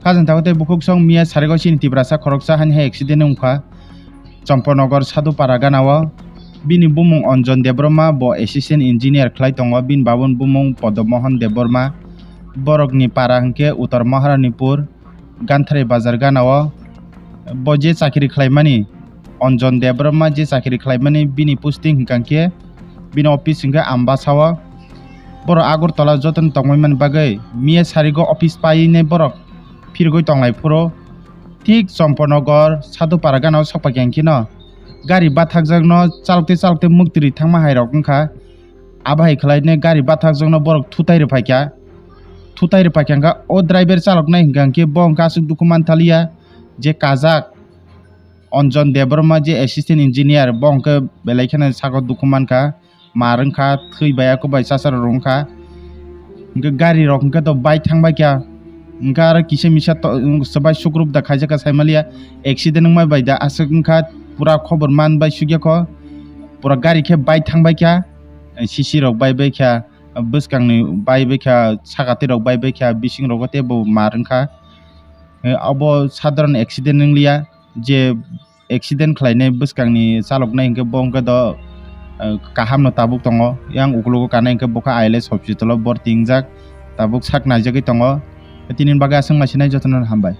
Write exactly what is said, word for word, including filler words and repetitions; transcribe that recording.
Khajang tabuk tei bukhuksong miya sarigo chini Tiprasa khoroksa hani hai accident wngkha Chompornogor Sadhupara ganao. Bini bumung Anjan Debbarma, bo assistant engineer khlai tongo. Bini babuni bumung Padma Mohan Debbarma. Borokni para hwnkhe Uttar Maharanipur, Ganthari Bazar ganao. Bo je chakri khlaimani, Anjan Debbarma je chakri khlaimani, bini posting hwnkha khe, bini office hwnkhe Ambasao. Borok Agartala jotono tongmani bagwi miya sarigo office painai borok phirigwi tonglai phuru, thik Chompornogor Sadhupara ganao sokpaikheno gari bathakjakno chalokte chalokte muktwi thangma hai rok wngkha. Abo hai khlainai gari bathakjakno borok thutai rwphaikha. Thutai rwphaikha hwnkha o driver chaloknai hwnkha khe bo hwnkha aswk dukhu manthalia je kajak Anjan Debbarma je assistant engineer, bo hwnkhe belai kheno sago dukhu mankha, mar wngkha, thwi bai, ako bai chasaro rwngkha. Hwnkhe gari rok hwnkhe to bai thangbaikha. Hwnkhe aro kisa misa to, swbai sukrup da khaijak kha saimalia, accident wngmai bai da aswk wngkha, pura khobor man bai sugya kho. Pura gari khe bai thangbaikha, C C rok bai baikha, bwskangni bai baikha, sakatwi rok bai baikha, bising rogo teibo mar wngkha. Abo sadharan accident wnglia, je accident khlainai bwskangni chaloknai hwnkhe bo hwnkhe do, eh, kahamno tabuk tongo. Yang ukologo kanai hwnkhe bokha I L S hospital o borti wngjak, tabuk sak naijagwi tongo. Tini bagwi aswk maisinai jotono hambai.